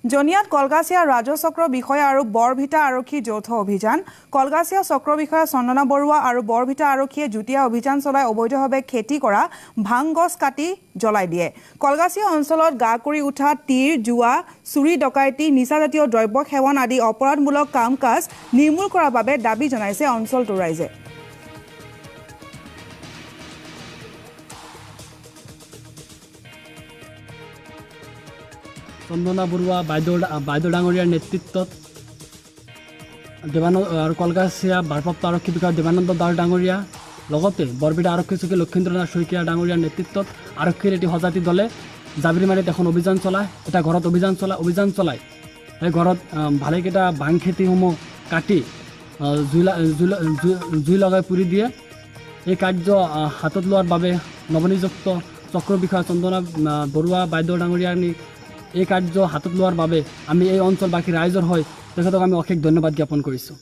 জনিয়াত কলগাছিয়া ৰাজহ চক্ৰ বিষয়া আৰু বৰভিটা আৰক্ষী যৌথ অভিযান। কলগাছিয়া চক্ৰ বিষয়া চন্দনা বৰুৱা আৰু বৰভিটা আৰক্ষীয়ে যুটীয়া অভিযান চলাই অবৈধভাৱে খেতি কৰা ভাং গছ কাটি জ্বলাই দিয়ে। কলগাছিয়া অঞ্চলত গা কৰি উঠা তীৰ, জুৱা, চুৰি, ডকাইতি, নিচাজাতীয় দ্ৰব্য সেৱন আদি অপৰাধমূলক কাম কাজ নিৰ্মূল কৰাৰ বাবে দাবী জনাইছে অঞ্চলটোৰ ৰাইজে। চন্দনা বৰুৱা বাইদেউ ডাঙৰীয়াৰ নেতৃত্বত দেৱানন্দ আৰু কলগাছিয়া ভাৰপ্ৰাপ্ত আৰক্ষী বিষয়া দেৱানন্দ দাস ডাঙৰীয়া, লগতে বৰপেটা আৰক্ষী চকী লক্ষীন্দ্ৰনাথ শইকীয়া ডাঙৰীয়াৰ নেতৃত্বত আৰক্ষীৰ এটি সজাতি দলে জাবিৰমাৰীত এখন অভিযান চলায়, এটা ঘৰত অভিযান চলাই সেই ঘৰত ভালেকেইটা বাং খেতিসমূহ কাটি জুই লগাই পুৰি দিয়ে। এই কাৰ্য হাতত লোৱাৰ বাবে নৱনিযুক্ত চক্ৰ বিষয়া চন্দনা বৰুৱা বাইদেউ ডাঙৰীয়ানী এই কাৰ্য হাতত লোৱাৰ বাবে আমি এই অঞ্চলবাসী ৰাইজৰ হৈ তেখেতক আমি অশেষ ধন্যবাদ জ্ঞাপন কৰিছোঁ।